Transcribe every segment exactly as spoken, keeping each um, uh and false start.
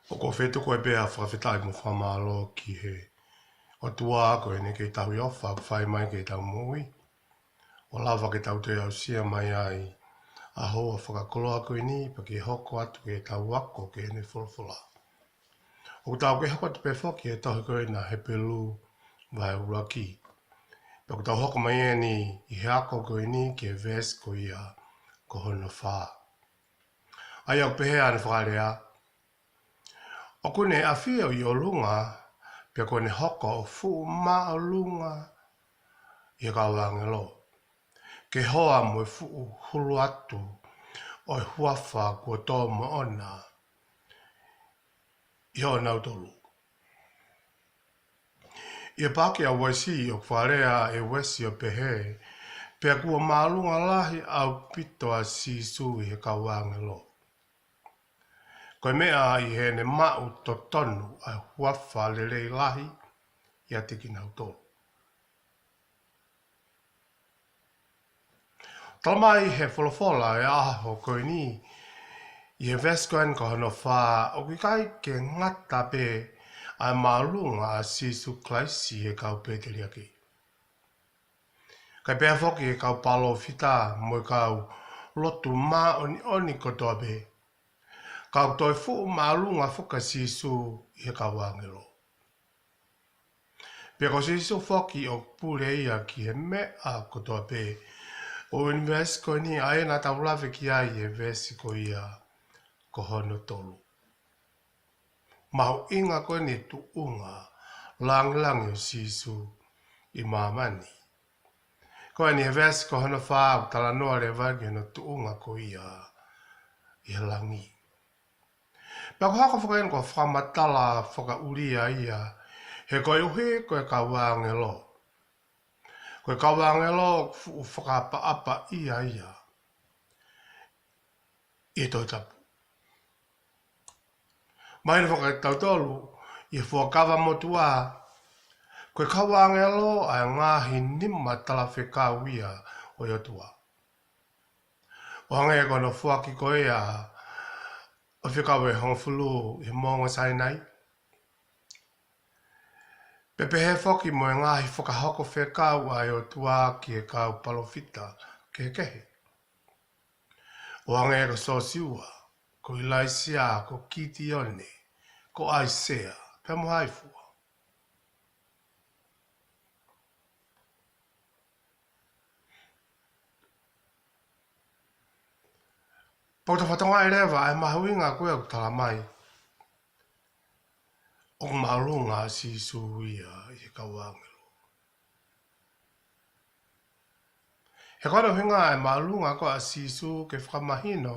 ʻOku ou fie tuku ai pē ʻa e fakafetaʻi mo e fakamālō ki he ʻOtua ko ʻene kei tauhi ʻofa ʻoku fai mai ki heʻetau moʻui, ʻo lava ke tau toe aʻusia mai ai ʻa e houa fakakoloa ko eni, pea ke hoko atu ke tau ako ki heʻene folofola. ʻOku tau kei hoko atu pē foki he tohi ko ena Hepelū vahe ʻuluaki. Pea ʻoku tau hoko mai eni ʻi he ako ko eni ki he veesi ko ia ko hono fā. ʻA ia ʻoku pehē ʻa ʻene fakalea: ʻOku ne ʻafio ʻi ʻolunga, pea kuo ne hoko ʻo fuʻu māʻolunga ʻi he kau ʻāngelo, ke hoa mo e fuʻu hulu atu ʻo e huafa kuo tō moʻona ʻi hoʻonautolu. ʻI he paaki ʻa Uesi ʻoku fakalea ʻe Uesi ʻo pehē: Pea kuo māʻolunga lahi ʻaupito ʻa Sīsū ʻi he kau ʻāngelo, ko e meʻa ʻi heʻene maʻu totonu ʻa e huafa lelei lahi ʻiate kinautolu. Tala mai he folofola ʻo e ʻaho ko eni ʻi he veesi ko eni ko hono fā, ʻoku ʻikai ke ngata pē ʻa e māʻolunga ʻa Sīsū Kalaisi ʻi he kau pēteliake, kae pehē foki ki he kau palōfita mo e kau lotu māʻoniʻoni kotoa pē, ka ʻoku toe fuʻu māʻolunga foki ʻa Sīsū ʻi he kau ʻāngelo. Pea ko Sīsū foki ʻoku pule ia ki he meʻa kotoa pē ʻo e ʻunivēsi ko eni, ʻa ia naʻa tau lave ki ai he veesi ko ia ko hono tolu. Mahuʻinga ko eni e tuʻunga lāngilangi ʻo Sīsū ʻi māmani. Ko eni he veesi ko hono fā ʻoku talanoa leva ki hono tuʻunga ko ia ʻi he langi. Pea ʻoku hoko foki eni ko e fakamatala fakaʻulia ia, he koeʻuhi ko e kau ʻāngelo. Ko e kau ʻāngelo ʻoku fuʻu fakaʻapaʻapa ia ia ʻi he Tohi Tapu. Mahino foki kiate kitautolu ʻi he Fuakava Motuʻa, ko e kau ʻāngelo ʻa e ngaahi nima talafekau ia ʻo e ʻOtua. ʻO hangē ko hono foaki ko ia ʻo e Fekau ʻe Hongofulu ʻi he Moʻunga Sainai, pea pehē foki mo e ngaahi fakahoko fekau ʻa e ʻOtua ki he kau palōfita kehekehe, ʻo hangē ko Siosiua, ko ʻIlaisiā, ko Kitione, ko ʻAisea, pea mo hai fua. Pea ʻoku tau fakatokangaʻi leva ʻa e mahuʻinga ko ia ʻoku tala mai, ʻoku māʻolunga ʻa Sīsū ia ʻi he kau ʻāngelo. He ko hono ʻuhinga ʻa e māʻolunga ko ia ʻa Sīsū ke fakamahino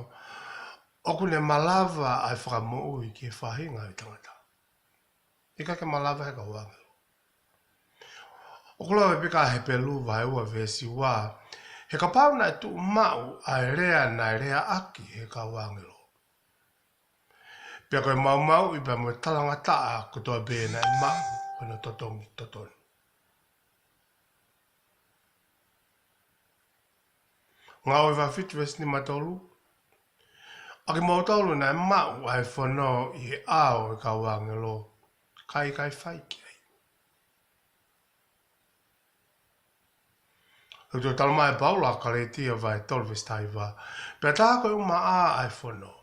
ʻoku ne malava ʻa e fakamoʻui ki he faʻahinga ʻo e tangata. ʻIkai ke malava he kau ʻāngelo. ʻOku lau ʻe he peka Hepelū vahe ua veesi ua: He kapau naʻe tuʻumaʻu ʻa e lea naʻe leaʻaki ʻe he kau ʻāngelo, pea ko e maumauʻi pea mo e talangataʻa kotoa pē naʻe maʻu hono totongi totonu. Ngāue vahe fitu veesi nima tolu: ʻA kimoutolu naʻe maʻu ʻa e fono ʻi he ʻao ʻo e kau ʻāngelo, ka ʻikai fai ki ai. ʻOku toe tala mai ʻe Paula ʻi Kalētia vahe tolu veesi taha hiva: Pea tā ko e ʻumaʻā ʻa e fono,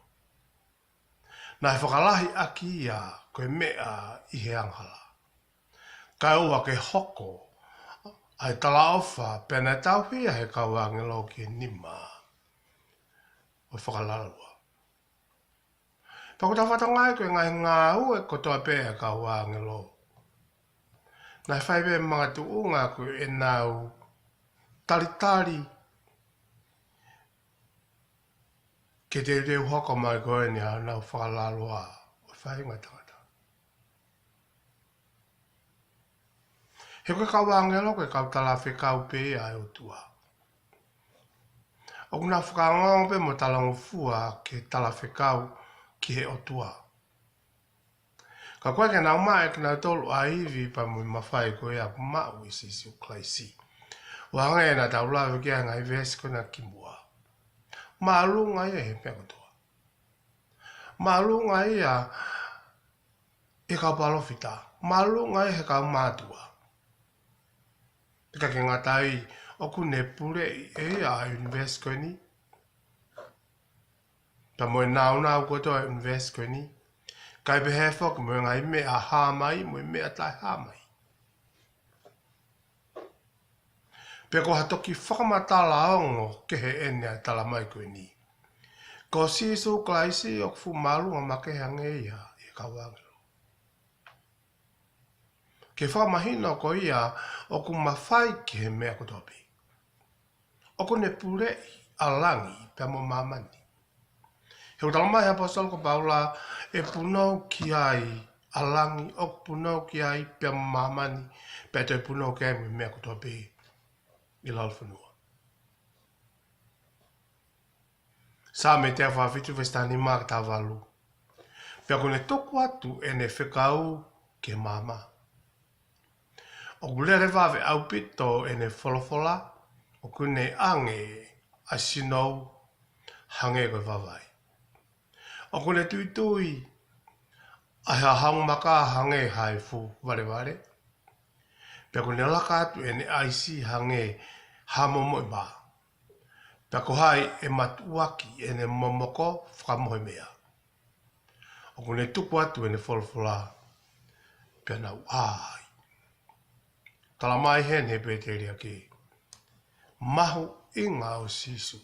naʻe fakalahi ʻaki ia ko e meʻa ʻi he angahala, kae ʻoua ke hoko ʻa e talaʻofa, pea naʻe tauhi ia ʻe he kau ʻāngelo ki he nima ʻo e fakalalalua. Pea ʻoku tau fakatokangaʻi ko e ngaahi ngāue kotoa pē ʻa e kau ʻāngelo, naʻe fai pē makatuʻunga ko ʻenau talitali ke teuteu hoko mai ko eni ʻa honau fakalaloa ʻo e faʻahinga ʻo e tangata. He ko e kau ʻāngelo ko e kau talafekau pē ia ʻa e ʻOtua. ʻOku nau fakaongoongo pē mo talangofua ke talafekau ki he ʻOtua, ka ʻoku ʻikai ke nau maʻu ʻe kinautolu ʻa e ivi pea mo e mafai ko ia ʻoku maʻu ʻe Sīsū Kalaisi. ʻO hangē naʻa tau lave ki ai he ngaahi veesi ko ena kimuʻa, māʻolunga ia ʻi he meʻa kotoa. Māʻolunga ia ʻi he kau palōfita, māʻolunga ʻi he kau mātuʻa. Pea ʻikai ke ngata ai, ʻoku ne puleʻi ʻe ia ʻa e ʻunivēsi ko eni. Pea mo e nāunau kotoa ʻo e ʻunivēsi ko eni. Kae pehē foki mo e ngaahi meʻa hā mai, mo e meʻa taʻehā mai. Pea ko ha toki fakamatala ongo kehe ʻeni ʻa e tala mai ko eni. Ko Sīsū Kalaisi ʻoku fuʻu māʻolunga makehe ange ia ʻi he kau ʻāngelo. Ke fakamahino ko ia ʻoku mafai ki he meʻa kotoa pē. ʻOku ne puleʻi ʻa langi pea mo māmani. He ʻoku tala mai he ʻaposetolo ko Paula, ʻe punou ki ai ʻa langi, ʻoku punou ki ai pea mo māmani, pea toe punou ki ai mo e meʻa kotoa pē ʻi lalo fonua. Saame teau fā fitu veesi taha nima ki he taha valu. Pea ʻoku ne tuku atu ʻene fekau ki he maama. ʻOku lele vave ʻaupito ʻene folofola, ʻoku ne ʻange ʻa e sinou hangē ko e vavai. ʻOku ne tuitui ʻa e hahaunga maka hangē ha ifu valevale. Pea ʻoku ne laka atu ʻene ʻaisi hangē ha momoʻi mā. Pea ko hai ʻe matuʻuaki ʻene momoko fakamohe meʻa. ʻOku ne tuku atu ʻene folofola, pea nau ʻā ai. Tala mai heni he pēteliake, mahuʻinga ʻo Sīsū.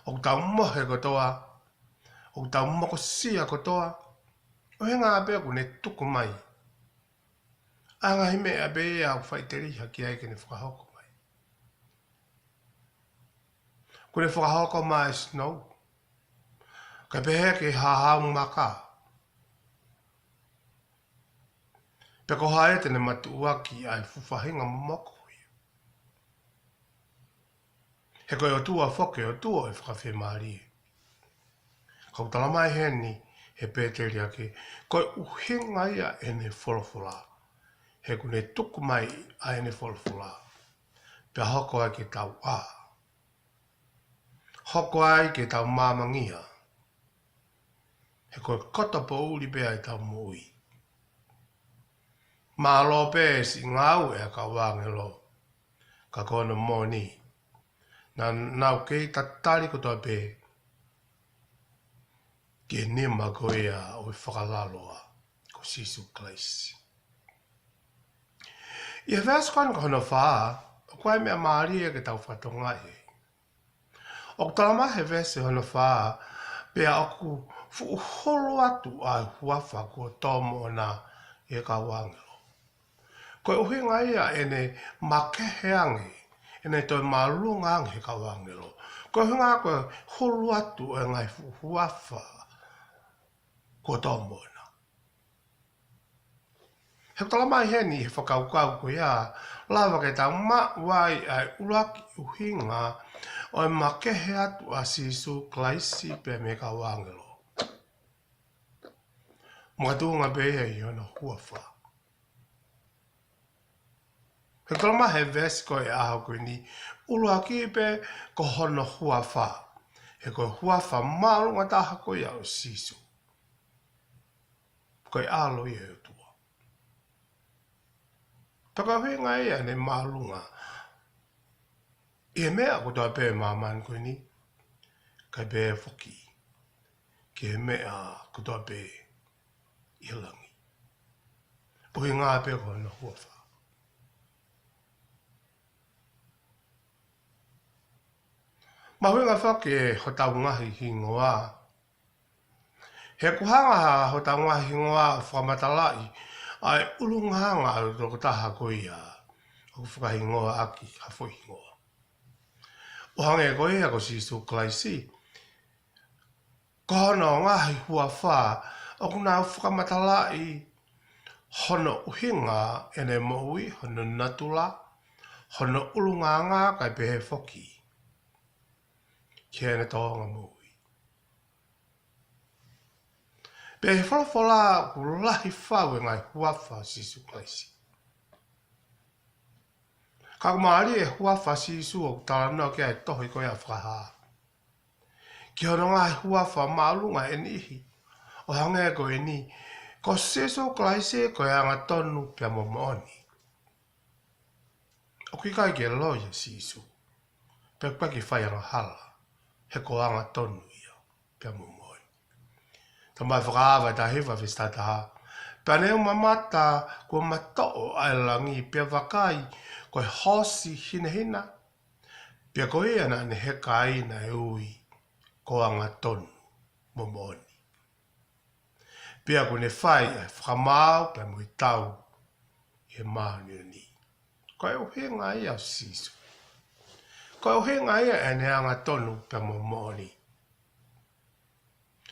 ʻOku tau mohe kotoa, ʻoku tau mokosia kotoa, ʻuhinga pē ʻoku ne tuku mai ʻa e ngaahi meʻa pē ia ʻoku faʻiteliha ki ai ke ne fakahoko mai. ʻOku ne fakahoko mai ʻa e sinou. Kae pehē ki he hahaunga maka. Pea ko hai te ne matuʻuaki ʻa e fuʻu faʻahinga momoko ia. He ko e ʻOtua foki, ʻOtua ʻo e fakafiemālie. Ka ʻoku tala mai heni he pēteliake, ko e ʻuhinga ia ʻene folofola. He ʻoku ne tuku mai ʻa ʻene folofola. Pea hoko ai ke tau ʻā. Hoko ai ke tau māmangia. He ko e koto poʻuli pē ʻa ʻetau moʻui. Mālō pē siʻi ngāue ʻa e kau ʻāngelo. Ka ko hono moʻoni, naʻa nau kei tatali kotoa pē ki he nima ko ia ʻo e fakalaloa, ko Sīsū Kalaisi. ʻI he veesi ko eni ko hono fā, ʻoku ʻi ai e meʻa mālie ke tau fakatokangaʻi. ʻOku tala mai he veesi hono fā, pea ʻoku fuʻu hulu atu ʻa e huafa kuo tō moʻona ʻi he kau ʻāngelo. Ko e ʻuhinga ia ʻene makehe ange, ʻene toe māʻolunga ange he kau ʻāngelo. Ko e ʻuhinga ko e hulu atu ʻo e ngaahi fuʻu huafa kuo tō moʻona. He ʻoku tala mai heni he fakakaukau ko ia, lava ke tau maʻu ai ʻa e ʻuluaki ʻuhinga ʻo e makehe atu ʻa Sīsū Kalaisi pea mei he kau ʻāngelo. Makatuʻunga pē ia ʻi hono huafa. He ʻoku tala mai he veesi ko e ʻaho ko eni, ʻuluaki pē ko hono huafa. He ko e huafa māʻolunga taha ko ia ʻo Sīsū. Ko e ʻAlo ia ʻo e ʻOtua. Pea ko e ʻuhinga ia ʻene māʻolunga ʻi he meʻa kotoa pē ʻi māmani ko eni, kae pehē foki ki he meʻa kotoa pē ʻi he langi. ʻUhinga pē ko hono huafa. Mahuʻinga foki ʻe hotau ngaahi hingoa. He ʻoku hanga ha hotau ngaahi hingoa ʻo fakamatalaʻi ʻa e ʻulungaanga ʻo e tokotaha ko ia ʻoku fakahingoa ʻaki ha foʻi hingoa. ʻO hangē ko ia ko Sīsū Kalaisi, ko hono ngaahi huafa ʻoku nau fakamatalaʻi hono ʻuhinga ʻene moʻui, hono natula, hono ʻulungaanga kae pehē foki ki heʻene tōʻonga moʻui. Pea ʻi he folofola ʻoku lahi fau e ngaahi huafa ʻo Sīsū Kalaisi. Ka ʻoku mālie e huafa ʻo Sīsū ʻoku talanoa ki ai e tohi ko ia ʻa Fakahā. Ki hono ngaahi huafa māʻolunga ʻe niʻihi. ʻO hangē ko eni, Ko Sīsū Kalaisi ko e angatonu pea mo moʻoni. ʻOku ʻikai ke loi ʻa Sīsū, pea ʻoku ʻikai ke fai angahala, he ko e angatonu ia pea mo moʻoni. Talamai ʻe Fakahā vahe taha hiva veesi taha taha: Pea naʻa ku mamata kuo matoʻo ʻa e langi, pea vakai, ko e hoosi hinehina, pea ko ia naʻa ne heka ai naʻe ui, Ko e angatonu mo moʻoni. Pea kuo ne fai ʻa e fakamaau pea mo e tau ʻi he māʻoniʻoni. Ko e ʻuhinga ia ʻo Sīsū. Ko e ʻuhinga ia ʻene angatonu pea mo moʻoni.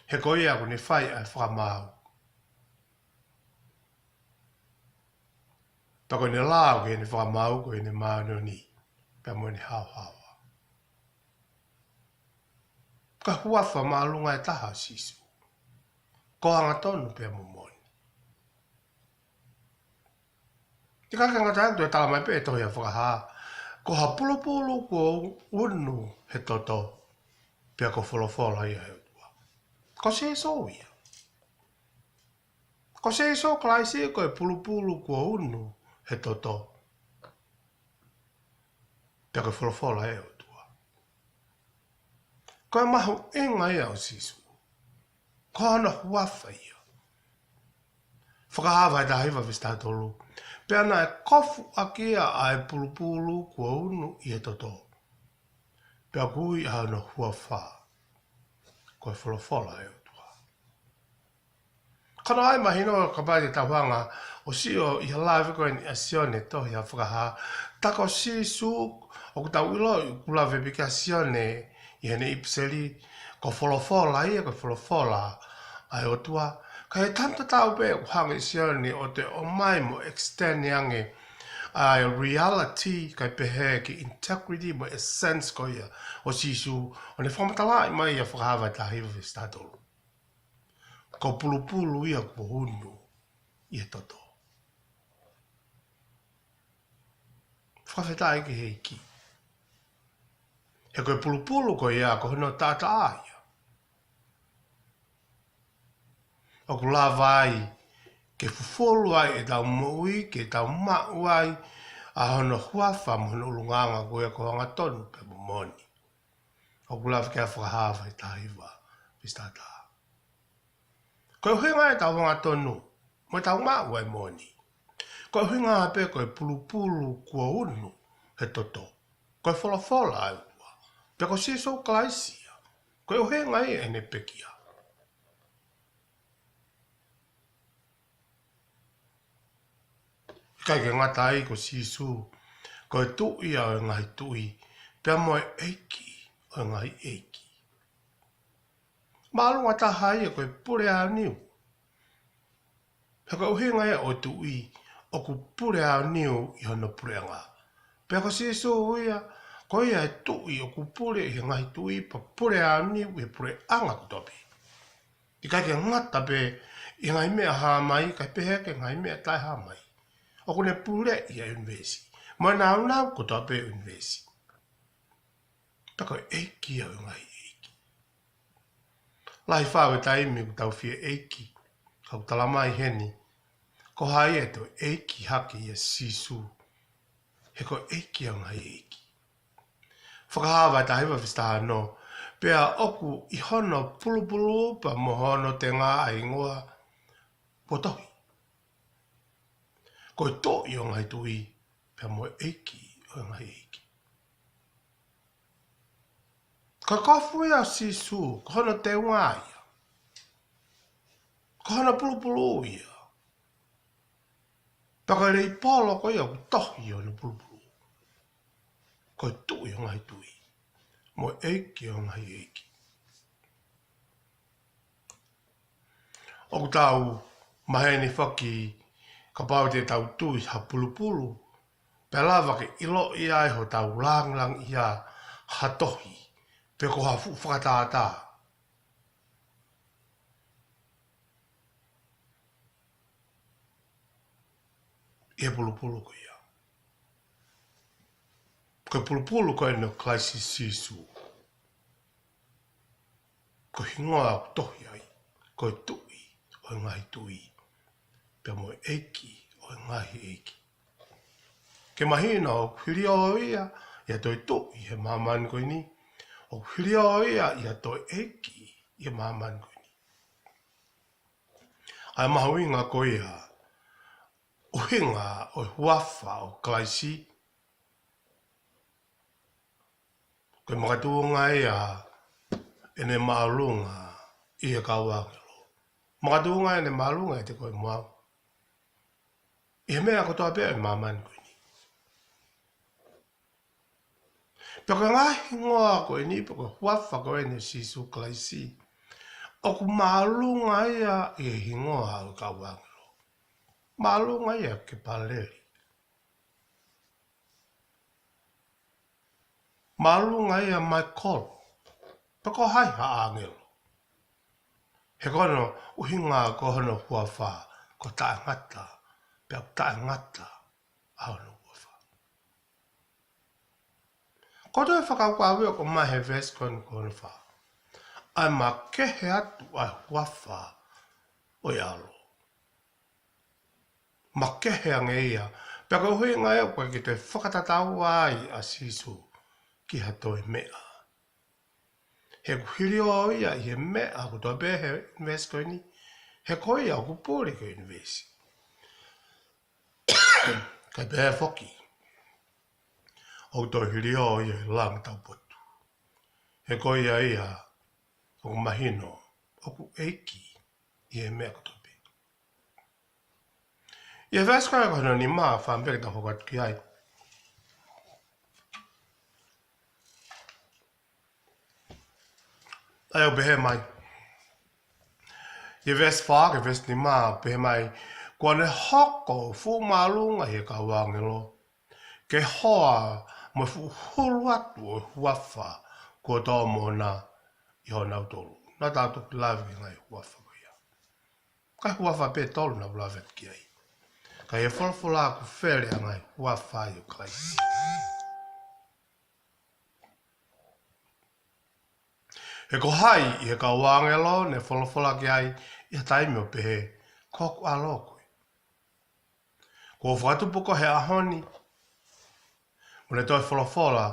He ko ia kuo ne fai ʻa e fakamaau. Pea ko ʻene lao ki heʻene fakamaau ko ʻene māʻoniʻoni pea mo ʻene haohaoa. Ko e huafa māʻolunga ʻe taha ʻo Sīsū. Ko e angatonu pea mo moʻoni. ʻIkai ke ngata ai, ʻoku toe talamai pē ʻe he tohi ʻa Fakahā, ko ha pulupulu kuo unu he toto, pea ko e folofola ia ʻa e ʻOtua. Ko Sīsū ia. Ko Sīsū Kalaisi ko e pulupulu kuo unu he toto, pea ko e folofola ia ʻa e ʻOtua. Ko e mahuʻinga ia ʻo Sīsū. Ko hono huafa ia. Fakahā vahe taha hiva veesi taha tolu: Pea naʻe kofu ʻaki ia ʻa e pulupulu kuo unu ʻi he toto, pea ʻoku ui ʻa hono huafa ko e folofola ʻa e ʻOtua. Ko hono ʻai mahino, kapau te tau hanga ʻo sio ʻi he lave ko eni ʻa Sione, tohi ʻa Fakahā, tā ko Sīsū, ʻoku tau ʻiloʻi ʻoku lave pē ki ai ʻa Sione ʻi heʻene ʻipiseli, ko e folofola ia, ko e folofola ʻa e ʻOtua. Ka ʻi he taimi tatau pē ʻoku hanga ʻe Sione ʻo toe ʻomai mo extend ange ʻa e reality, kae pehē ki he integrity mo e essence ko ia ʻo Sīsū, ʻo ne fakamatalaʻi mai ʻia Fakahā vahe taha hiva veesi taha tolu. Ko e pulupulu ia kuo unu ʻi he toto. Fakafetaʻi ki he ʻEiki. He ko e pulupulu ko ia ko hono taʻataʻa ia. ʻOku lava ai ke fufulu ai ʻetau moʻui, ke tau maʻu ai ʻa hono huafa mo hono ʻulungaanga ko ia ko e angatonu pea mo moʻoni. ʻOku lave ki ai ʻa Fakahā vahe taha hiva veesi taha taha. Ko e ʻuhinga ia ʻetau angatonu mo ʻetau maʻu ʻa e moʻoni. Ko e ʻuhinga pē ko e pulupulu kuo unu he toto, ko e folofola ʻa e ʻOtua, pea ko Sīsū Kalaisi ia. Ko e ʻuhinga ia ʻene pekia. ʻIkai ke ngata ai, ko Sīsū ko e Tuʻi ia ʻo e ngaahi tuʻi, pea mo e ʻEiki ʻo e ngaahi ʻeiki. Māʻolunga taha ia ko e pule aoniu. He ko e ʻuhinga ia ʻo e tuʻi, ʻoku pule aoniu ʻi hono puleʻanga. Pea ko Sīsū ia, ko ia e Tuʻi ʻoku pule ʻi he ngaahi tuʻi, pea pule aoniu ʻi he puleʻanga kotoa pē. ʻIkai ke ngata pē ʻi he ngaahi meʻa hā mai, kae pehē ki he ngaahi meʻa taʻehā mai. ʻOku ne puleʻi ʻa e ʻunivēsi mo e nāunau kotoa pē ʻo e ʻunivēsi. Pea ko e ʻEiki ia ʻo e ngaahi ʻeiki. Lahi fau e taimi ʻoku tau fie ʻeiki, ka ʻoku talamai heni, ko hai ʻe toe ʻeiki hake ʻia Sīsū, he ko e ʻEiki ia ʻo e ngaahi ʻeiki. Fakahā vahe taha hiva veesi taha ono: Pea ʻoku ʻi hono pulupulu pea mo hono tenga ʻa e hingoa kuo tohi, Ko e Tuʻi ʻo e ngaahi tuʻi, pea mo e ʻEiki ʻo e ngaahi ʻeiki. Ko e kofu ia ʻo Sīsū, ko hono teunga ia, ko hono pulupulu ia. Pea ko e leipolo ko ia ʻoku tohi ʻi hono pulupulu, Ko e Tuʻi ʻo e ngaahi tuʻi, mo e ʻEiki ʻo e ngaahi ʻeiki. ʻOku tau maheni foki kapau te tau tui ha pulupulu, pea lava ke ʻiloʻi ai hotau langilangiʻia ha tohi, pe ko ha fuʻu fakatātā ʻi he pulupulu ko ia. Ko e pulupulu ko eni ʻo Kalaisi Sīsū, ko e hingoa ʻoku tohi ai, Ko e Tuʻi ʻo e ngaahi tuʻi, pea mo e ʻEiki ʻo e ngaahi ʻeiki. Ke mahino ʻoku hiliō ia ʻi ha toe tuʻi he māmani ko eni, ʻoku hiliō ia ʻi ha toe ʻeiki ʻi he māmani ko eni. ʻA e mahuʻinga ko ia, ʻuhinga ʻo e huafa ʻo Kalaisi, ko e makatuʻunga ia ʻene māʻolunga ʻi he kau ʻāngelo. Makatuʻunga ʻene māʻolunga ʻiate koe mo au ʻi he meʻa kotoa pē ʻi māmani ko eni. Pea ko e ngaahi hingoa ko eni, pe ko e huafa ko eni ʻo Sīsū Kalaisi, ʻoku māʻolunga ia ʻi he hingoa ʻo e kau ʻāngelo. Māʻolunga ia ke Paleli. Māʻolunga ia Maikolo, pe ko hai ha ʻāngelo. He ko hono ʻuhinga ko hono huafa, ko e taʻengata, pea taʻengata ʻa hono huafa. Ko e toe fakakaukau ia ʻoku ʻomai he veesi ko eni ko hono fā, ʻa e makehe atu ʻa e huafa ʻo e ʻAlo. Makehe ange ia. Pea ko e ʻuhinga ia ʻoku ʻikai ke toe fakatatau ai ʻa Sīsū ki ha toe meʻa. He ʻoku hiliō ia ʻi he meʻa kotoa pē he ʻunivēsi ko eni. He ko ia ʻoku pule ki he ʻunivēsi. Kae pehē foki, ʻoku toe hiliō ia ʻi he langi taupotu. He ko ia ia ʻoku mahino ʻoku ʻeiki ʻi he meʻa kotoa pē. ʻI he veesi ko hono nima, fāmili, ke tau hoko atu ki ai. ʻA ia ʻoku pehē mai. ʻI he veesi fā ki he veesi nima ʻoku pehē mai, kuo ne hoko ʻo fuʻu māʻolunga ʻi he kau ʻāngelo, ke hoa mo e fuʻu hulu atu ʻo e huafa kuo tō moʻona ʻi honau tolu. Naʻa tau toki lave ki he ngaahi huafa ko ia. Ko e huafa pē tolu naʻa ku lave atu ki ai. Ka ʻi he folofola ʻoku fele ʻa e ngaahi huafa ʻo Kalaisi. He ko hai ʻi he kau ʻāngelo ne folofola ki ai ʻi ha taimi ʻo pehē, ko hoku ʻAlo koe. Kuo u fakatupu koe he ʻaho ni. Mo ne toe folofola,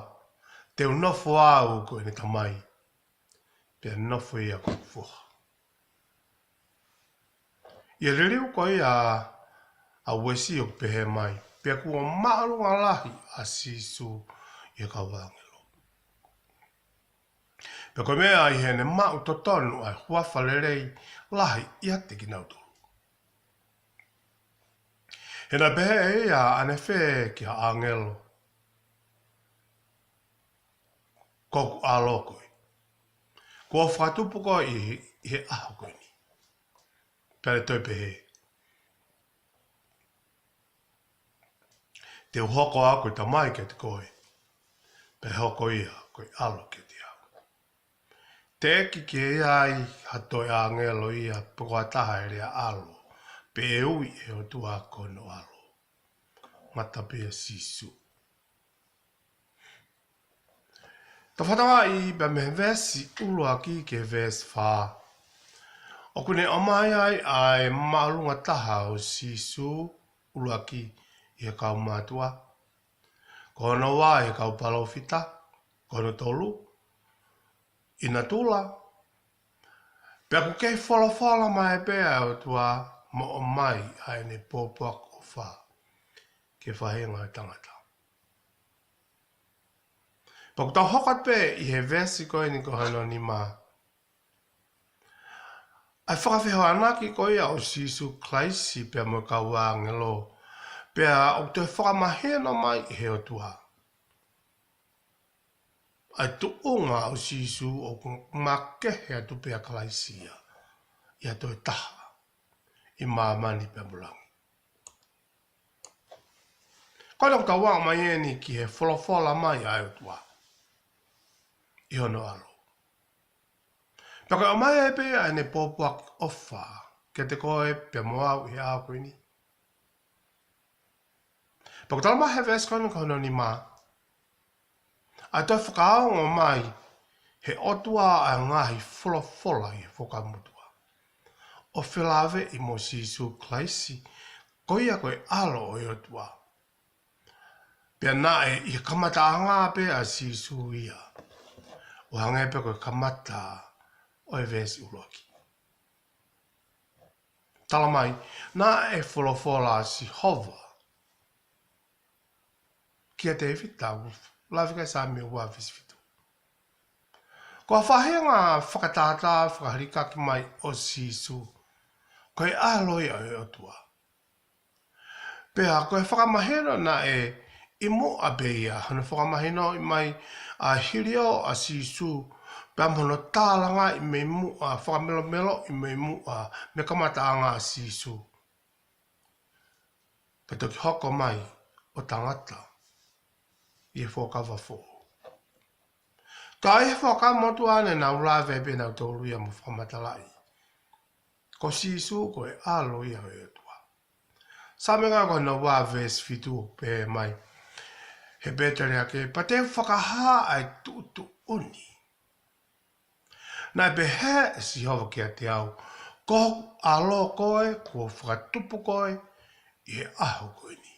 te u nofo au ko ʻene Tamai, pea nofo ia ko hoku Foha. ʻI he liliu ko ia ʻa Uesi ʻoku pehē mai, pea kuo māʻolunga lahi ʻa Sīsū ʻi he kau ʻāngelo. Pea ko e meʻa ʻi heʻene maʻu totonu ʻa e huafa lelei lahi ʻiate kinautolu. He naʻe pehē ʻe ia, ʻanefē ki ha ʻāngelo, ko hoku ʻAlo koe. Kuo u fakatupu koe ʻi, ʻi he ʻaho ko eni. Pea ne toe pehē, te u hoko au ko e Tamai kiate koe, pea hoko ia ko e ʻAlo kiate au. Teʻeki ke ʻi ai ha toe ʻāngelo ia pe ko ha taha ʻe lea ʻalo, pe ʻe ui ʻe he ʻOtua ko hono ʻAlo. Ngata pē ʻia Sīsū. Tau fakatauange pē mei he veesi ʻuluaki ki he veesi fā. ʻOku ne ʻomai ai ʻa e māʻolunga taha ʻo Sīsū, ʻuluaki ʻi he kau mātuʻa. Ko hono ua ʻi he kau palōfita, ko hono tolu ʻi natula. Pea ʻoku kei folofola mai pē ʻa e ʻOtua mo ʻomai ʻa ʻene pōpoaki ʻofa ki he faʻahinga ʻo e tangata. Pea ʻoku tau hoko atu pē ʻi he veesi ko eni ko hono nima, ʻa e fakafehoanaki ko ia ʻo Sīsū Kalaisi pea mo e kau ʻāngelo, pea ʻoku toe fakamahino mai ʻe he ʻOtua ʻa e tuʻunga ʻo Sīsū ʻoku makehe atu pē ʻa Kalaisi ia, ʻi ha toe taha ʻi māmani pea mo langi. Ko ʻene ʻoku tau aʻu mai eni ki he folofola mai ʻa e ʻOtua ʻi hono ʻAlo. Pea ko e ʻomai ai pē ʻa ʻene pōpoaki ʻofa kiate koe pea mo au ʻi he ʻaho ko eni. Pea ʻoku talamai he veesi ko eni ko hono nima, ʻa e toe fakaongo mai he ʻOtua ʻa e ngaahi folofola ʻi he Fuakava Motuʻa, ʻo felāveʻi mo Sīsū Kalaisi, Ko ia ko e ʻAlo ʻo e ʻOtua. Pea naʻe ʻi he kamataʻanga pē ʻa Sīsū ia. ʻO hangē pē ko e kamata ʻo e veesi ʻuluaki. Tala mai, naʻe folofola ʻa Sihova kia Tēvita, lave ki ai Saame ua veesi fitu. Ko e faʻahinga fakatātā, fakahalikaki mai ʻo Sīsū, ko e ʻAlo ia ʻo e ʻOtua. Pea ko e fakamahino naʻe ʻi muʻa pē ia, hono fakamahinoʻi mai ʻa e hiliō ʻa Sīsū, pea mo hono tālangaʻi mei muʻa, fakamelomeloʻi mei muʻa, mei he kamataʻanga ʻa Sīsū. Pea toki hoko mai ʻo tangata ʻi he Fuakava Foʻou. Ka ʻi he Fuakava Motuʻa ne nau lave pē nautolu ia mo fakamatalaʻi, ko Sīsū ko e ʻAlo ia ʻo e ʻOtua. Saame ko hono ua veesi fitu pehē mai, he pēteliake, pea te u fakahā ʻa e tuʻutuʻuni. Naʻe pehē ʻe Sihova kiate au, ko hoku ʻAlo koe, kuo u fakatupu koe ʻi he ʻaho ko eni.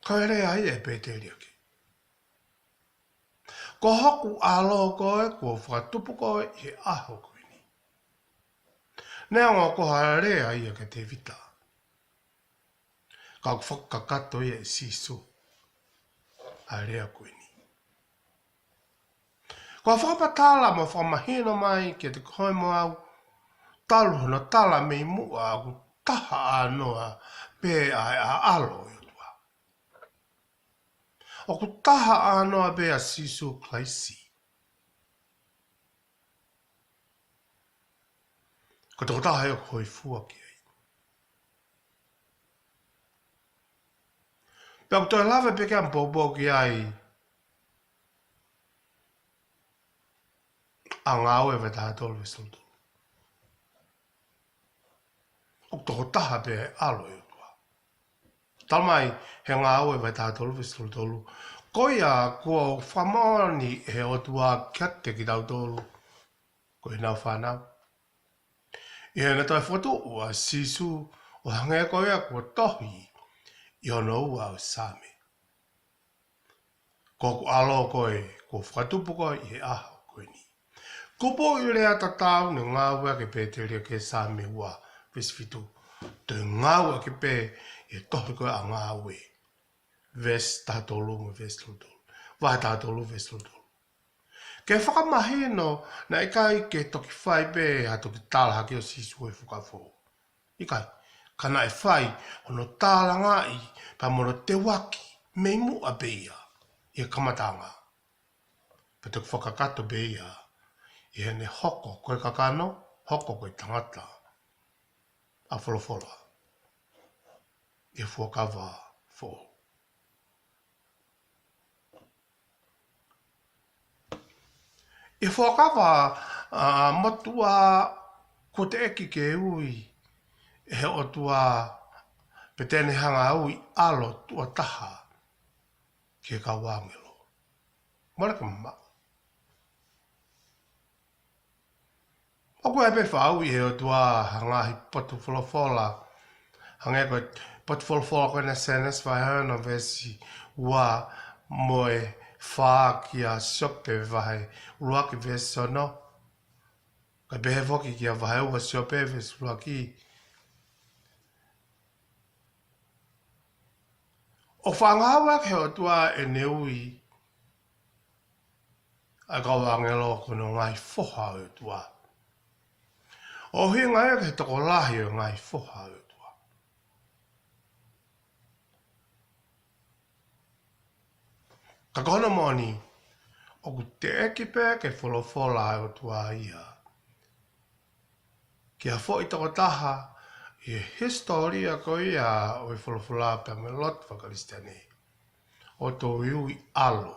Ko e lea ia ʻa e pēteliake. Ko hoku ʻAlo koe, kuo u fakatupu koe ʻi he ʻaho ko eni. Neongo ko ha lea ia kia Tēvita, ka ʻoku fakakakato ia ʻe Sīsū ʻa e lea ko eni. Ko e fakamatala mo fakamahino mai kiate koe mo au, talu hono tala mei muʻa, ʻoku taha ʻānoa pē ʻa e ʻAlo ʻo e ʻOtua. ʻOku taha ʻānoa pē ʻa Sīsū Kalaisi. Ko e tokotaha ia ʻoku hōifua ki ai. Pea ʻoku toe lave pē ke ʻamu poupou ki ai ʻa Ngāue vahe taha tolu veesi tolu tolu. ʻOku tokotaha pē ʻa e ʻAlo ʻo e ʻOtua. Tala mai he Ngāue vahe taha tolu veesi tolu tolu, ko ia kuo fakamoʻoni ʻe he ʻOtua kiate kitautolu ko ʻenau fānau. ʻI heʻene toe fokotuʻu ʻa Sīsū ʻo hangē ko ia kuo tohi ʻi hono ua ʻo e Saame. Ko hoku ʻAlo koe, kuo u fakatupu koe ʻi he ʻaho ko eni. Kupuʻi lea tatau ne ngāueʻaki ʻe he pēteliake he Saame ua veesi fitu, toe ngāueʻaki pē ʻi he tohi ko ia ʻa Ngāue, veesi taha tolu mo e veesi tolu tolu. Vahe taha tolu veesi tolu tolu. Ke fakamahino naʻe ʻikai ke toki fai pē ha toki tala hake ʻo Sīsū he Fuakava Foʻou. ʻIkai, ka naʻe fai hono tālangaʻi pea mo hono teuaki mei muʻa pē ia ʻi he kamataʻanga. Pea toki fakakakato pē ia ʻi heʻene hoko ko e kakano, hoko ko e tangata ʻa e folofola ʻi he Fuakava Foʻou. ʻI he Fuakava, ʻa, Motuʻa, kuo teʻeki ke ui ʻe he ʻOtua, pe te ne hanga ʻo ui ʻAlo tuʻo taha ki he kau ʻāngelo. Mole ka ma. ʻOku ʻi ai pē faʻa ui ʻe he ʻOtua ha ngaahi potu folofola, hangē ko e potu folofola ko ena Sēnesi vahe ono veesi ua mo e fā, kia Siope vahe ʻuluaki veesi ono. Kae pehē foki kia vahe ua Siope veesi ʻuluaki. ʻOku faʻa ngāueʻaki ʻe he ʻOtua ʻene ui ʻa e kau ʻāngelo ko hono ngaahi foha ʻo e ʻOtua. ʻUhinga ia ki he tokolahi ʻo e ngaahi foha ʻo e ʻOtua. Ka ko hono moʻoni, ʻoku teʻeki pē ke folofola ʻa e ʻOtua ia ki ha foʻi tokotaha ʻi he hisitōlia ko ia ʻo e folofola pea mo e lotu faka-Kalisitiane ʻo toe ui ʻAlo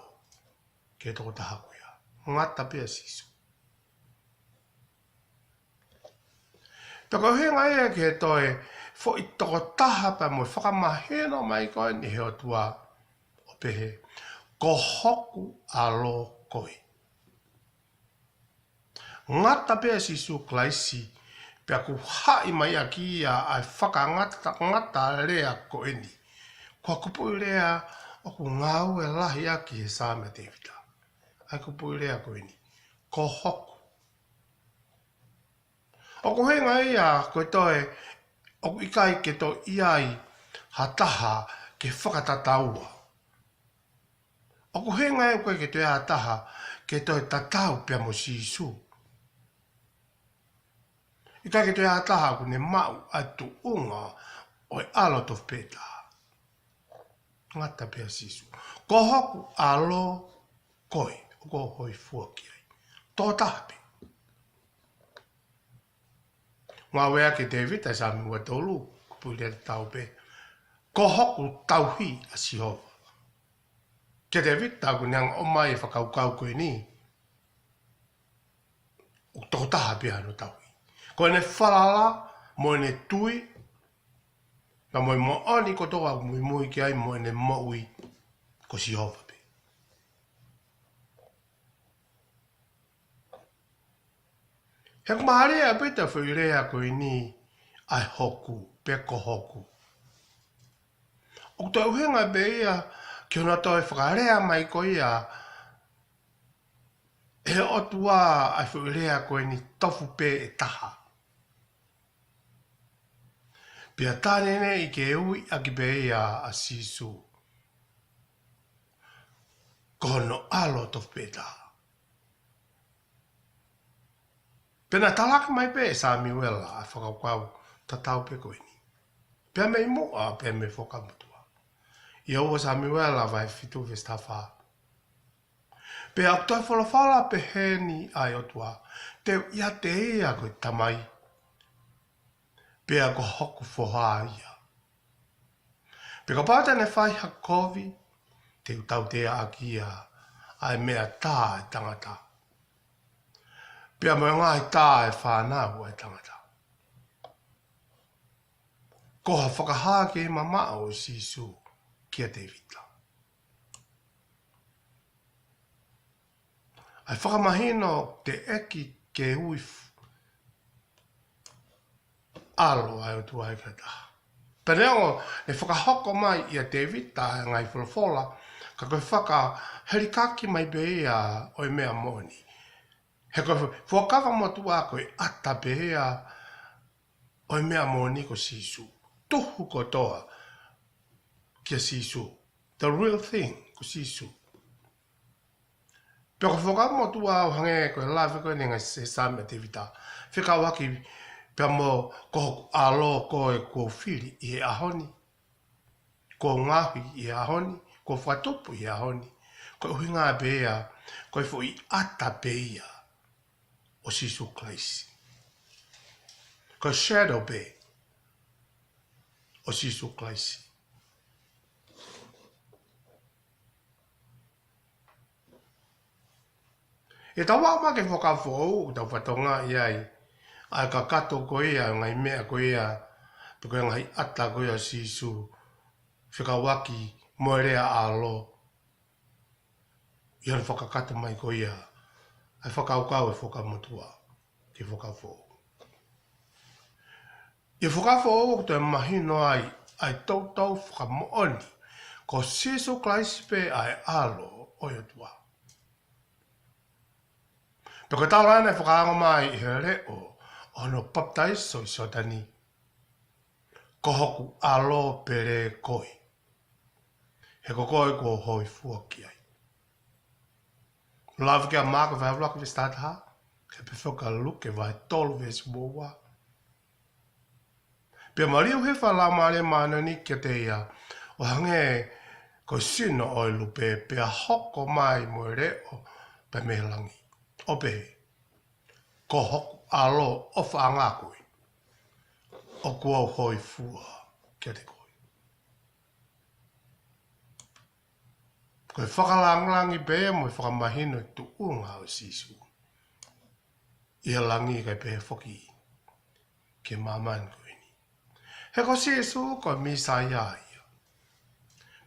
ki he tokotaha ko ia. Ngata pē ʻa Sīsū. Pea ko e ʻuhinga ia ki he toe foʻi tokotaha pea mo e fakamahino mai ko eni ʻe he ʻOtua ʻo pehē, ko hoku ʻAlo koe. Ngata pē ʻa Sīsū Kalaisi Pea ʻoku haʻi mai ʻaki ia ʻa e fakangatangata lea ko eni. Ko e kupuʻi lea ʻoku ngāue lahi ʻaki he Saame ʻa Tēvita. ʻA e kupuʻi lea ko eni. Ko hoku. ʻOku ʻuhinga ia ko e toe, ʻoku ʻikai ke toe ʻi ai ha taha ke fakatataua. ʻOku ʻuhinga ia ʻoku ʻikai ke toe ʻi ai ha taha ke toe tatau pea mo Sīsū. ʻIkai ke toe ʻi ai ha taha ʻoku ne maʻu ʻa e tuʻunga ʻo e ʻAlo tofu pē taha. Ngata pē ʻa Sīsū. Ko hoku ʻAlo koe, ʻoku ou hōifua ki ai. Tokotaha pē. Ngāueʻaki ʻe Tēvita ʻa e Saame ua tolu, kupuʻi lea tatau pē. Ko hoku tauhi ʻa Sihova. Kia Tēvita ʻoku ne hanga ʻo ʻomai e fakakaukau ko eni. ʻOku tokotaha pē ʻa hono tauhi. Ko ʻene falala, mo ʻene tui, pea mo e moʻoni kotoa ʻoku muimui ki ai mo ʻene moʻui ko Sihova pē. He ʻoku mālie ʻaupito e foʻi lea ko eni ʻa e hoku, pe ko hoku. ʻOku toe ʻuhinga pē ia ki hono toe fakalea mai ko ia ʻe he ʻOtua ʻa e foʻi lea ko eni tofu pē ʻe taha. Pea tā neʻineʻi ke ui ʻaki pē ia ʻa Sīsū ko hono ʻAlo tofu pē taha. Pea naʻe talaki mai pē ʻe Samiuela ʻa e fakakaukau tatau pē ko eni. Pea mei muʻa, pea mei he Fuakava Motuʻa. ʻI he ua Samiuela vahe fitu veesi taha fā. Pea ʻoku toe folofola pehē ni ʻa e ʻOtua, te u ʻiate ia ko e tamai. Pea ko hoku foha ia. Pea kapau te ne fai ha kovi, te u tautea ʻaki ia ʻa e meʻa tā ʻa e tangata. Pea mo e ngaahi tā ʻa e fānau ʻa e tangata. Ko ha fakahā kei mamaʻo ʻo Sīsū kia Tēvita. ʻA e fakamahino teʻeki ke ui f-, ʻAlo ʻa e ʻOtua ʻe taha. Pea neongo ʻe fakahoko mai ʻia Tēvita ʻa e ngaahi folofola, ka ko e fakahelikaki mai pē ia ʻo e meʻa moʻoni. He ko e Fuakava Motuʻa ko e ʻata pē ia ʻo e meʻa moʻoni ko Sīsū. Tuhu kotoa kia Sīsū. The real thing ko Sīsū. Pea ko e Fuakava Motuʻa ʻo hangē ko e lave ko eni he ngaahi Saame ʻa Tēvita. Fekauʻaki pea mo ko hoku ʻAlo koe kuo u fili ʻi he ʻaho ni. Kuo u ngaohi ʻi he ʻaho ni, kuo u fakatupu ʻi he ʻaho ni. Ko e ʻuhinga pē ia, ko e foʻi ʻata pē ia ʻo Sīsū Kalaisi. Ko e shadow pē ʻo Sīsū Kalaisi. ʻE tau aʻu mai ki he Fuakava Foʻou, ʻoku tau fatongia ai ʻa e kakato ko ia, ngaahi meʻa ko ia, pe ko e ngaahi ʻata ko ia ʻo Sīsū, fekauʻaki mo e lea ʻAlo, ʻi hono fakakakato mai ko ia ʻa e fakakaukau ʻa e Fuakava Motuʻa ki he Fuakava Foʻou. ʻI he Fuakava Foʻou ʻoku toe mahino ai ʻa e toutou fakamoʻoni ko Sīsū Kalaisi pē ʻa e ʻAlo ʻo e ʻOtua. Pea ko e tala ʻena ʻe fakaongo mai ʻi he leʻo ʻo hono papitaiso ʻi Sioatani. Ko hoku ʻAlo pele koe. He ko koe kuo u hōifua ki ai. Lave ki ai ʻa Maʻake vahe ʻuluaki veesi taha taha, kae pehē foki ʻa Luke vahe tolu veesi ua ua. Pea maliu hifo ʻa e Laumālie Māʻoniʻoni kiate ia, ʻo hangē ko e sino ʻo e lupe, pea hoko mai mo e leʻo pē mei langi. ʻO pehē, ko hoku ʻAlo ʻofaʻanga koe. ʻOku ou hōifua kiate koe. Ko e fakalāngilangi pē mo e fakamahino e tuʻunga ʻo Sīsū ʻi he langi kae pehē foki ki māmani ko eni. He ko Sīsū ko e Mīsaia ia.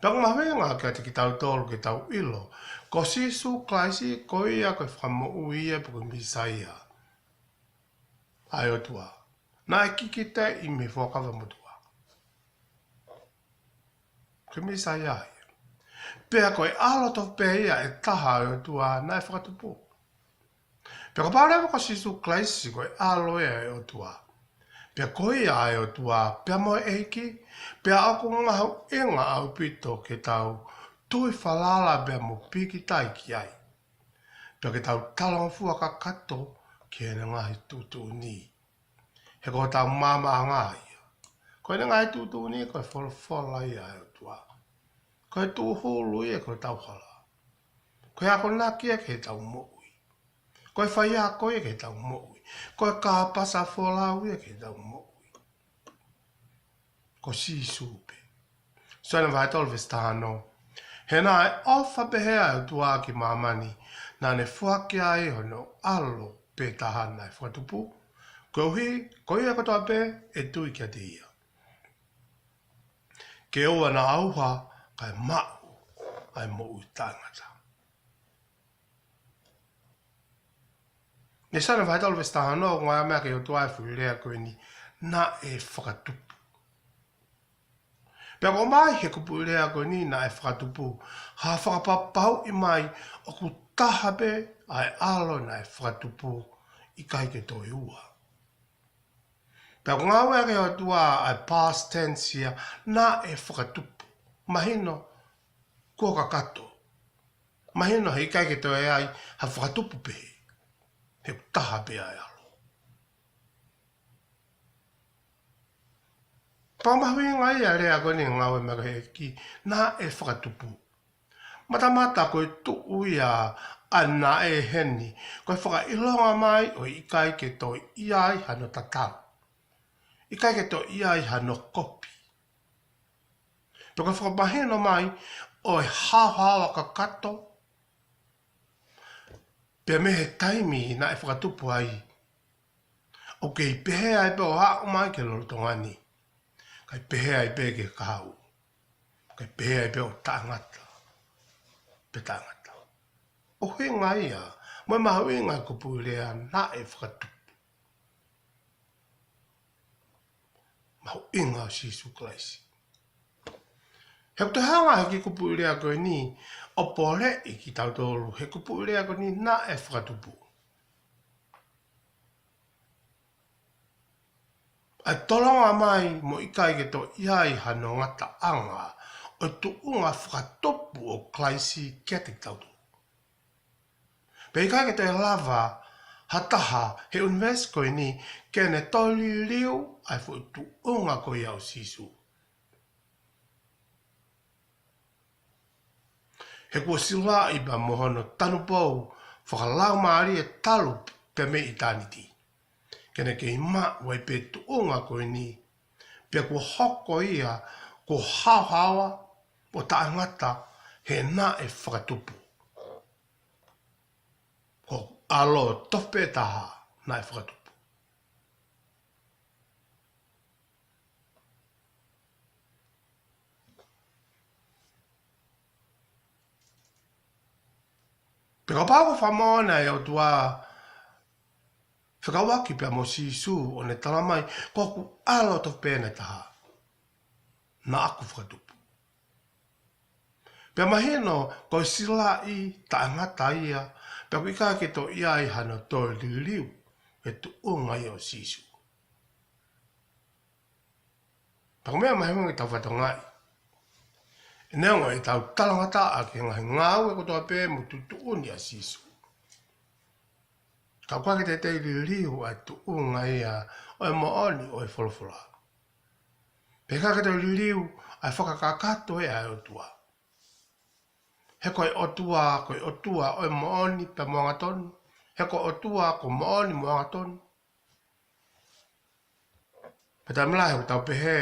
Pea ʻoku mahuʻinga kiate kitautolu ke tau ʻilo, ko Sīsū Kalaisi ko ia ko e Fakamoʻui ia pe ko e Mīsaia ʻa e ʻOtua. Naʻe kikiteʻi mei he Fuakava Motuʻa. Ko e Mīsaia ia. Pea ko e ʻAlo tofu pē ia ʻe taha ʻo e ʻOtua naʻe fakatupu. Pea kapau leva ko Sīsū Kalaisi ko e ʻAlo ia ʻo e ʻOtua, pea ko ia ʻa e ʻOtua, pea mo e ʻEiki, pea ʻoku mahuʻinga ʻaupito ke tau tui falala pea mo pīkitai ki ai. Pea ke tau talangofua kakato ki heʻene ngaahi tuʻutuʻuni. He ko hotau maamaʻanga ia. Ko ʻene ngaahi tuʻutuʻuni ko e folofola ia ʻa e ʻOtua. Ko e tūhulu ia ki hotau hala. Ko e akonaki ia ki heʻetau moʻui. Ko e faiako ia ki heʻetau moʻui. Ko e kāpasa folau ia ki heʻetau moʻui. Ko Sīsū pē. Sione vahe tolu veesi taha ono. He naʻe ʻofa pehē ʻa e ʻOtua ki māmani, naʻa ne foaki ai hono ʻAlo pē taha naʻe fakatupu, koeʻuhi ko ia kotoa pē ʻe tui kiate ia, ke ʻoua naʻa ʻauha, kae maʻu ʻa e moʻui taʻengata. ʻI he Sione vahe tolu veesi taha ono, ʻoku ngāueʻaki ʻe he ʻOtua e foʻi lea ko eni, naʻe fakatupu. Pea ʻoku ʻomai he kupuʻi lea ko eni naʻe fakatupu ha fakapapauʻi mai ʻoku taha pē ʻa e ʻAlo naʻe fakatupu, ʻikai ke toe ua. Pea ʻoku ngāueʻaki ʻe he ʻOtua ʻa e past tense ia, naʻe fakatupu. Mahino kuo kakato. Mahino heʻikai ke toe ʻi ai ha fakatupu pehē. He ʻoku taha pē ʻa e ʻAlo. Pea mahuʻinga ia e lea ko eni ngāueʻaki he ʻEiki, naʻe fakatupu. Matamata ko e tuʻu ia ʻa e naʻe heni, ko e fakaʻilonga mai ʻo e ʻikai ke toe ʻi ai hano tatau. ʻIkai ke toe ʻi ai hano kopi. Pea ko e fakamahino mai ʻo e haohaoa kakato, pea mei he taimi naʻe fakatupu ai, ʻoku kei pehē ai pē ʻo aʻu mai ki he lolotonga ni. Kae pehē ai pē ki he kahaʻu. Kae pehē ai pē ʻo taʻengata. Pea taʻengata. ʻUhinga ia, mo e mahuʻinga e kupuʻi lea naʻe fakatupu. Mahuʻinga ʻo Sīsū Kalaisi. He ʻoku toe hanga he kiʻi kupuʻi lea ko eni ʻo poleʻi kitautolu, he kupuʻi lea ko eni naʻe fakatupu. ʻA e tolonga mai mo ʻikai ke toe ʻi ai hano ngataʻanga ʻo e tuʻunga fakatupu ʻo Kalaisi kiate kitautolu. Pea ʻikai ke toe lava ha taha he ʻunivēsi ko eni ke ne toe liliu ʻa e foʻi tuʻunga ko ia ʻo Sīsū. He kuo silaʻi pea mo hono tanupou fakalaumālie talu pē mei ʻitāniti, ke ne kei maʻu ai pē tuʻunga ko eni, pea kuo hoko ia kuo haohaoa ʻo taʻengata he naʻe fakatupu. Ko e ʻAlo tofu pē taha naʻe fakatupu. Pea kapau ko e fakamoʻoni ʻa e ʻOtua fekauʻaki pea mo Sīsū ʻo ne tala mai, ko hoku ʻAlo tofu pē ʻe taha naʻaku fakatupu. Pea mahino ko e silaʻi taʻengata ia, pea ʻoku ʻikai ke toe ʻi ai hano toe liliu e tuʻunga ia ʻo Sīsū. Pea ko e meʻa mahuʻinga ke tau fakatokangaʻi, ʻe neongo ʻetau talangataʻa ki he ngaahi ngāue kotoa pē mo e tuʻutuʻuni ʻa Sīsū, ka ʻoku ʻikai ke teitei liliu ʻa e tuʻunga ia ʻo e moʻoni ʻo e folofola. Pea ʻikai ke toe liliu ʻa e fakakakato ʻa e ʻOtua. He ko e ʻOtua, ko e ʻOtua ʻo e moʻoni pea mo e angatonu. He ko e ʻOtua ko e moʻoni mo e angatonu. Pea taimi lahi ʻoku tau pehē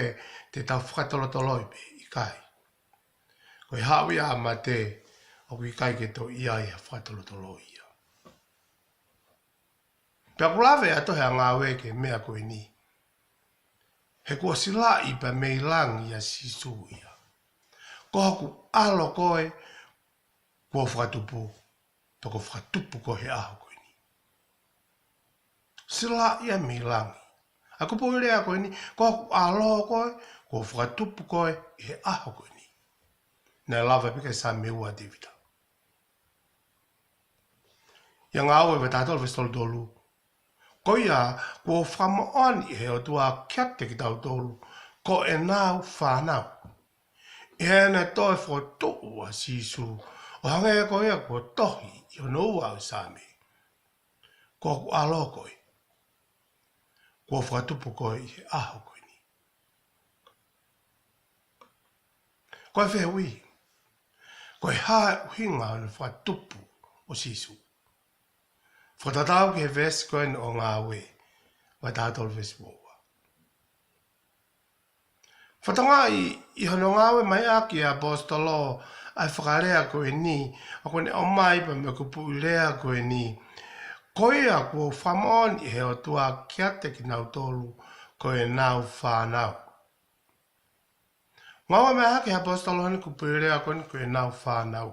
te tau fakatolotoloi pē, ʻikai. Ko e haʻu ia ʻa mate, ʻoku ʻikai ke toe ʻi ai ha fakatolotoloi ia. Pea ʻoku lave ʻa e tohi ʻa Ngāue ki he meʻa ko eni. He kuo silaʻi pea mei langi ʻa Sīsū ia. Ko hoku ʻAlo koe, kuo u fakatupu, pea kuo u fakatupu koe he ʻaho ko eni. Silaʻi ia mei langi. ʻA e kupuʻi lea ko eni, ko hoku ʻAlo koe, kuo u fakatupu koe ʻi he ʻaho ko eni. Naʻe lave pē ki ai ʻa e Saame ua ʻa Tēvita. ʻI he Ngāue vahe taha tolu veesi tolu tolu. Ko ia, kuo fakamoʻoni ʻe he ʻOtua kiate kitautolu, ko ʻenau fānau, ʻi heʻene toe fokotuʻu ʻa Sīsū, ʻo hangē ko ia kuo tohi ʻi hono ua ʻo e Saame. Ko hoku ʻAlo koe, kuo u fakatupu koe ʻi he ʻaho ko eni. Ko e fehuʻi, ko e hā e ʻuhinga ʻo hono fakatupu ʻo Sīsū? Fakatatau ki he veesi ko eni ʻo Ngāue vahe taha tolu veesi ua ua. Fakatokangaʻi, ʻi hono ngāue mai ʻaki ʻe he ʻaposetolo ʻa e fakalea ko eni, ʻa ʻoku ne ʻomai pē mo e kupuʻi lea ko eni. Ko ia, kuo fakamoʻoni ʻe he ʻOtua kiate kinautolu, ko ʻenau fānau. Ngāue mai ʻaki ʻe he ʻaposetolo ʻa e kupuʻi lea ko eni, ko ʻenau fānau.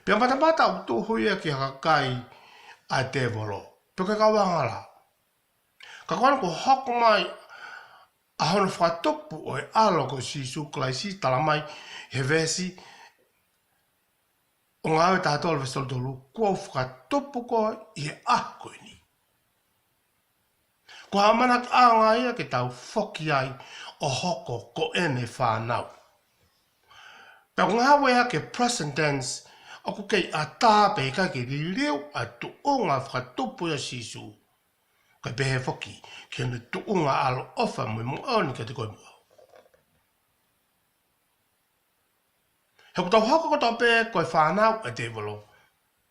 Pea matamata ʻoku tuʻu ia ki ha kakai ʻa e tēvolo, pe ko e kau angahala. Ka ko eni kuo hoko mai ʻa hono fakatupu ʻo e ʻAlo ko Sīsū Kalaisi, talamai ʻe he veesi ʻo Ngāue taha tolu veesi tolu tolu, kuo u fakatupu koe ʻi he ʻaho ko eni. Ko ha ʻamanaki ʻaonga ia ke tau foki ai ʻo hoko ko ʻene fānau. Pea ʻoku ngāueʻaki e present tense, ʻoku kei ʻatā pē, ʻikai ke liliu ʻa e tuʻunga fakatupu ʻo Sīsū. Kae pehē foki ki hono tuʻunga ʻaloʻofa mo e moʻoni kiate koe mo au. He ʻoku tau hoko kotoa pē ko e fānau ʻa e tēvolo,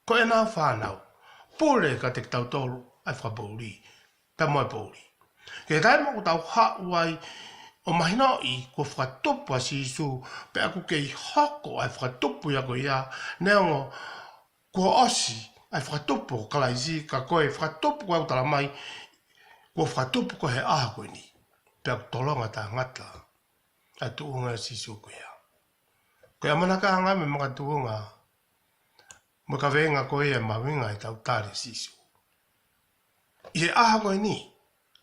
ko ʻenau fānau. Pule kiate kitautolu ʻa e fakapoʻuli, pea mo e poʻuli. Ki he taimi ʻoku tau haʻu ai ʻo mahinoʻi kuo fakatupu ʻa Sīsū, pea ʻoku kei hoko ʻa e fakatupu ia ko ia, neongo kuo ʻosi ʻa e fakatupu ʻo Kalaisi, ka ko e fakatupu ko ē ʻoku talamai, kuo fakatupu koe he ʻaho ko eni. Pea ʻoku tolonga taʻengata ʻa e tuʻunga ʻo Sīsū ko ia. Ko e ʻamanaki ʻaonga ia mo e makatuʻunga mo e kaveinga ko ia ʻe mahuʻinga ʻetau tali Sīsū. ʻI he ʻaho ko eni,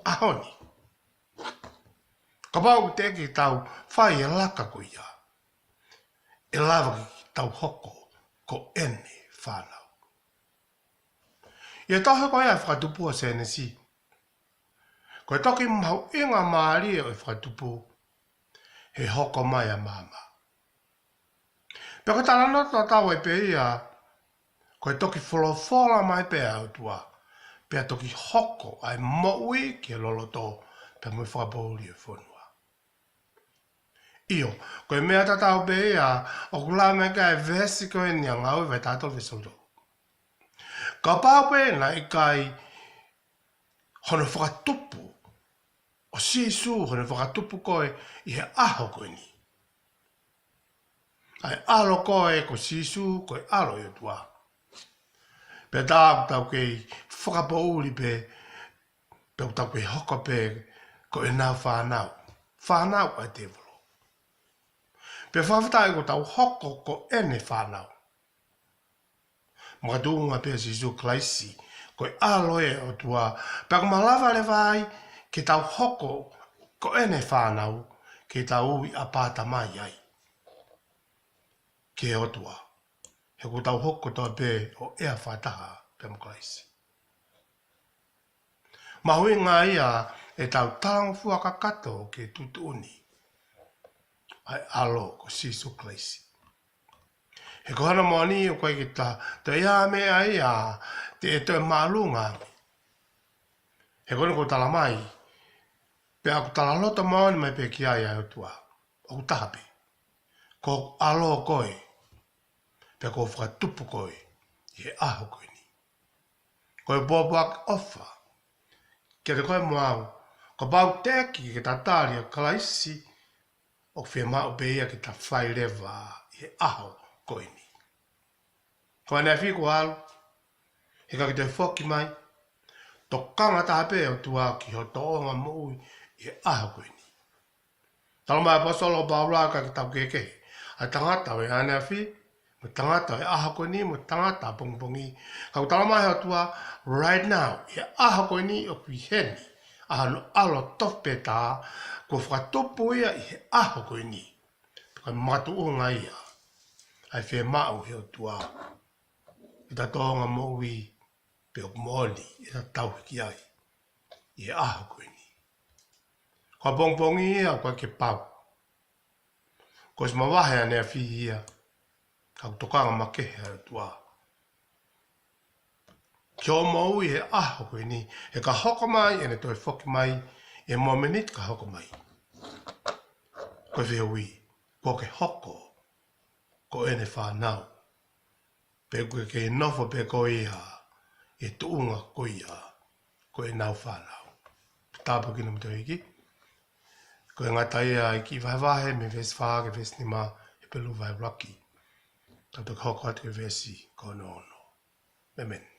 ʻaho ni. Kapau ʻoku teʻeki ke tau fai e laka ko ia, ʻe lava ke tau hoko ko ʻene fānau. ʻI he tohi ko ia ʻa e Fakatupu ʻo Sēnesi, ko e toki mahuʻinga mālie ʻo e fakatupu, he hoko mai ʻa maama. Pea ko e talanoa tatau ai pē ia, ko e toki folofola mai pē ʻa e ʻOtua, pea toki hoko ʻa e moʻui ki he loloto, pea mo e fakapoʻuli ʻo e fonua. ʻIo, ko e meʻa tatau pē ia ʻoku lave mai ki ai e veesi ko eni ʻa Ngāue vahe taha tolu veesi tolu tolu. Kapau pē naʻe ʻikai hono fakatupu ʻo Sīsū, hono fakatupu koe ʻi he ʻaho ko eni. ʻA e ʻAlo koe ko Sīsū, ko e ʻAlo ʻo e ʻOtua. Pea tā ʻoku tau kei fakapoʻuli pē, pea ʻoku tau kei hoko pē ko ʻenau fānau. Fānau ʻa e tēvolo. Pea fakafetaʻi ʻoku tau hoko ko ʻene fānau. Makatuʻunga pē ʻa Sīsū Kalaisi, ko e ʻAlo ʻo e ʻOtua, pea ʻoku malava leva ai ke tau hoko ko ʻene fānau, ke tau ui ʻApā Tamai ai ki he ʻOtua. He ʻoku tau hoko kotoa pē ʻo ʻea fakataha pē mo Kalaisi. Mahuʻinga ia ʻetau talangofua kakato ke tuʻutuʻuni ʻa e ʻAlo ko Sīsū Kalaisi. He ko hono moʻoni ʻoku ʻikai ke ta, toe ʻi ai ha meʻa ia te ne toe māʻolunga ange. He ko eni kuo talamai, pea ʻoku talaloto moʻoni mai pē ki ai ʻa e ʻOtua. ʻOku taha pē. Ko hoku ʻAlo koe, pea kuo u fakatupu koe ʻi he ʻaho ko eni. Ko e pōpoaki ʻofa kiate koe mo au, kapau teʻeki ke ta tali ʻa Kalaisi, ʻoku fiemaʻu pē ia ke ta fai leva ʻi he ʻaho ko eni. Ko ʻaneafi kuo ʻalu, he ʻikai ke toe foki mai, tokanga taha pē ʻa e ʻOtua ki ho tōʻonga moʻui ʻi he ʻaho ko eni. Talamai ʻe he ʻaposetolo ko Paula ʻikai ke tau kehekehe ʻa e tangata ʻo e ʻaneafi, mo e tangata ʻo e ʻaho ko eni, mo e tangata ʻapongipongi. Ka ʻoku talamai ʻe he ʻOtua, right now, ʻi he ʻaho ko eni ʻoku ʻi heni, ʻa hono ʻAlo tofu pē taha, kuo fakatupu ia ʻi he ʻaho ko eni. Pea ko e makatuʻunga ia ʻa e fiemaʻu ʻe he ʻOtua ʻi he toʻonga moʻui, pea ʻoku moʻoni ʻetau tauhi ki ai ʻi he ʻaho ko eni. Ko e pongipongi ia ʻoku ʻikai ke pau. Kuo ʻosi mavahe ʻaneafi ia, ka ʻoku tokanga makehe ʻa e ʻOtua ki hoʻo moʻui he ʻaho ko eni, he ka hoko mai ʻene toe foki mai, ʻi he mōmeniti ka hoko mai, ko e fehuʻi, kuo ke hoko ko ʻene fānau, pe kuo ke nofo pē koe ia ʻi he tuʻunga ko ia ko ʻenau fānau? Tāpuekina kimoutolu ʻe he ʻEiki. Ko e ngata ia ʻi he kiʻi vahevahe mei he veesi fā ki he veesi nima, Hepelū vahe ʻuluaki. Tau toki hoko atu ki he veesi ko hono ono. ʻĒmeni.